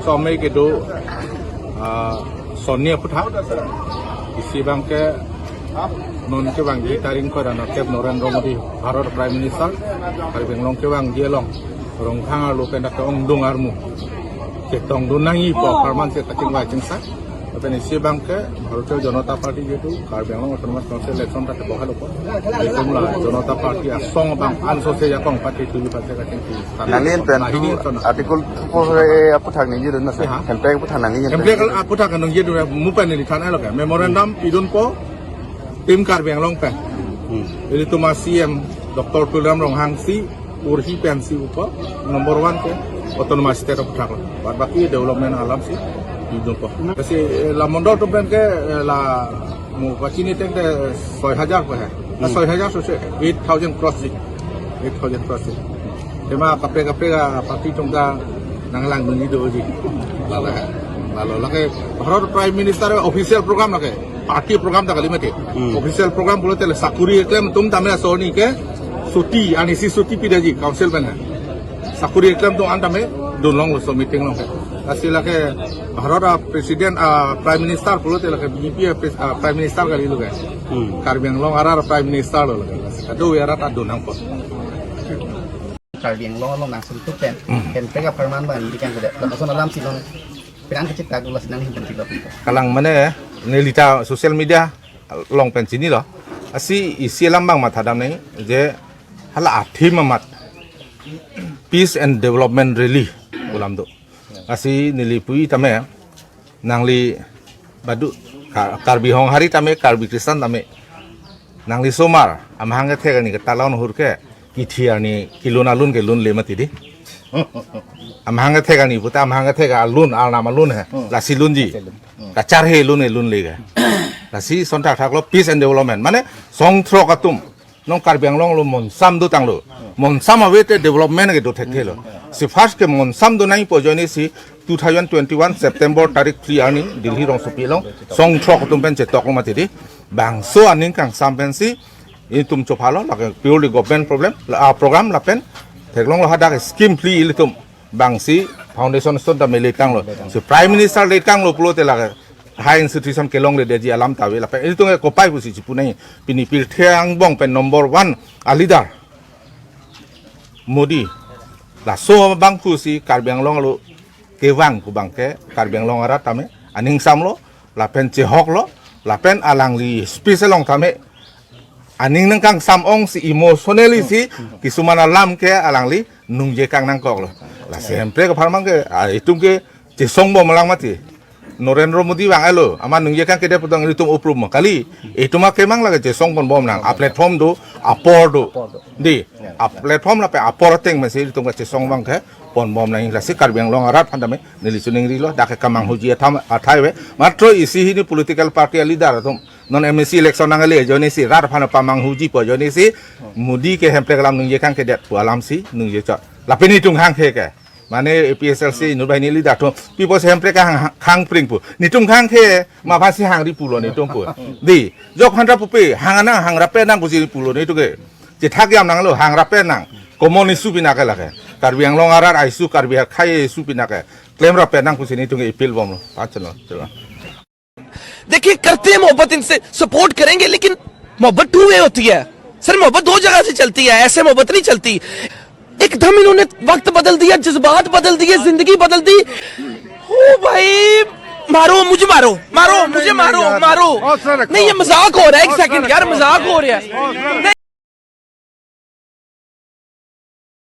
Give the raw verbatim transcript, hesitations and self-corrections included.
Somei kedo, ah, sonni aphuthak. Isi abangke non kevangji tarik ingkoi ra nerkep Narendra Modi, Bharat Prime Minister, Karbi Anglong kevangji along Rongkhang arlo pen dak ongdung armu chetongdun nangji pu apharman si kachingvai chingsak. Lapen isi abangke Bharatiya Janata Party jihetu Karbi Anglong Autonomous Council election ta kebok halo po. Itum la Janata Party asong abang anso se jakong party tuju party kachingki. Nangli pen Nahini tu chona. Article two four A aphuthak ningjedun na, sir? Ha? Hemprek aphuthak nangli Hemprek aphuthak ningjedun, mupan neli than alo ke. Memorandum pidunpo Team Karbi Anglong pen. Hmm. Ilitum a-C M Doctor Tuliram Ronghang si urhi pensi upo number one ke autonomous state aphuthak lo. Bad baki development alam si pidunpo. Kasi, eh, la mondol atum pen ke, eh, la mo pachini teng te soi hajar ko hai. Na Hmm. soi hajar sose eight thousand cross ji. Eight thousand cross ji. Tema kaprek kaprek aparty atum ta nanglangdunji doji. Lalo, lalo lake Bharat Prime Minister official program lake. Party program ta kali mati. Hmm. Official program pulote le sakuri keklem atum tame asoni ke suti, anisi suti pidetji council pen hai. Sakuri keklem atum an tame dunlong laso meeting along ke. Lasi lake Bharat a-president, a-prime minister pulote lake B J P a-pres-, a-prime minister kali lo ke. Hmm. Karbi Anglong arat a-prime minister lo lake. Lasi kadokave arat ta dun nangpo. Karbi Anglong along nangsun tupen. Hmm. Hemprek apharman abang ningje kangkedet. Lapuson alam si non pirang kecil tagula sinang himpen tilo. Kalang mane neli ta social media along pen chinilo. Lasi isi alam abang mathadam nangji je hala a-theme amat Peace and Development Rally pu alam do. Lasi neli pu tame nangli badu Ka-, Karbi Honghari tame, Karbi Christian tame. Nangli osomar amahang kethek arni ketalon hur ke kithi arni kelun alun ke lunle mati dei. Amahang kethek arni puta amahang kethek alun, arnam alun he. Hmm. Lasi lunji. Lasi lun. Hmm. Kacharhe lun e lunle ke. Lasi son thakthak lo peace and development. Mane song throk atum non Karbi Anglong lo monsam dotanglo. Monsam ave te development ke do thekthe lo. Hmm. Si first ke monsam do nangpo ajoine si two thousand twenty-one September tarik three arni Delhi rongsopi along song throk atum pen chetok lo mati dei. Bangso aning kangsam pensi itum chophalo, lake purely government problem, la, ah, program lapen theklonglo hadak scheme phli ilitum bangsi foundation stone ta mele tanglo. Si Prime Minister le tanglo pulote lake high institution kelongledetji alam ta ave lapen ilitum ke kopai pusi chipu nangji, pini pirthe angbong pen number one a-leader Modi. Laso abang pusi Karbi Anglong lo kevang pu abangke Karbi Anglong arat tame aning samlo, lapen chehoklo, lapen alangli speech along tame aning nangkangsam ongsi emotionally si kisuman alam ke alangli ningje kang nangkoklo. Lasi Hemprek apharman ke, ah, itum ke chesong bomlang mati. Narendra Modi vang alo, amat ningje kangkedet pu tong itum uprum kali. Itum akemang lake chesong ponbom nang. A-platform do, apor do. Dei, a-platform lapen apor ateng masi itum kachesong abangke ponbom nang. Lasi Karbi Anglong arat aphan tame neli chiningrilo, dak ke kamanghuji atham athai ave. Matro isi hini political party a-leader atum, non M A C election nangle ajoine si rat aphan pamanghuji pu ajoine si Modi ke Hemprek alam ningje kangkedet pu alam si ningje chot. Lapen itum hanghe ke, mane A P H L C inut banghini a-leader atum, pi pusi Hemprek hang, hang pring pu. Netum hanghe, ma aphansi hangri pulo netum pu. Dei, jok hanra pupe, hang nang, hang rapet nang pusi pulo netum ke. Chethak jam nanglo, hang rapet nang. Common issue pina ke lake. Karbi Anglong arat a-issue, Karbi akhei a-issue pina ke klem rapet nang pusi netum ke appeal bomlo. Pachalo, chalo. देखिए, करते हैं मोहब्बत इनसे, सपोर्ट करेंगे, लेकिन मोहब्बत two way होती है सर। मोहब्बत दो जगह से चलती है, ऐसे मोहब्बत नहीं चलती। एकदम इन्होंने वक्त बदल दिया, जज्बात बदल दिए, जिंदगी बदल दी। ओ भाई, मारो मुझे, मारो, मारो मुझे, मारो, मारो। नहीं, ये मजाक हो रहा है। एक सेकंड यार, मजाक हो रहा है।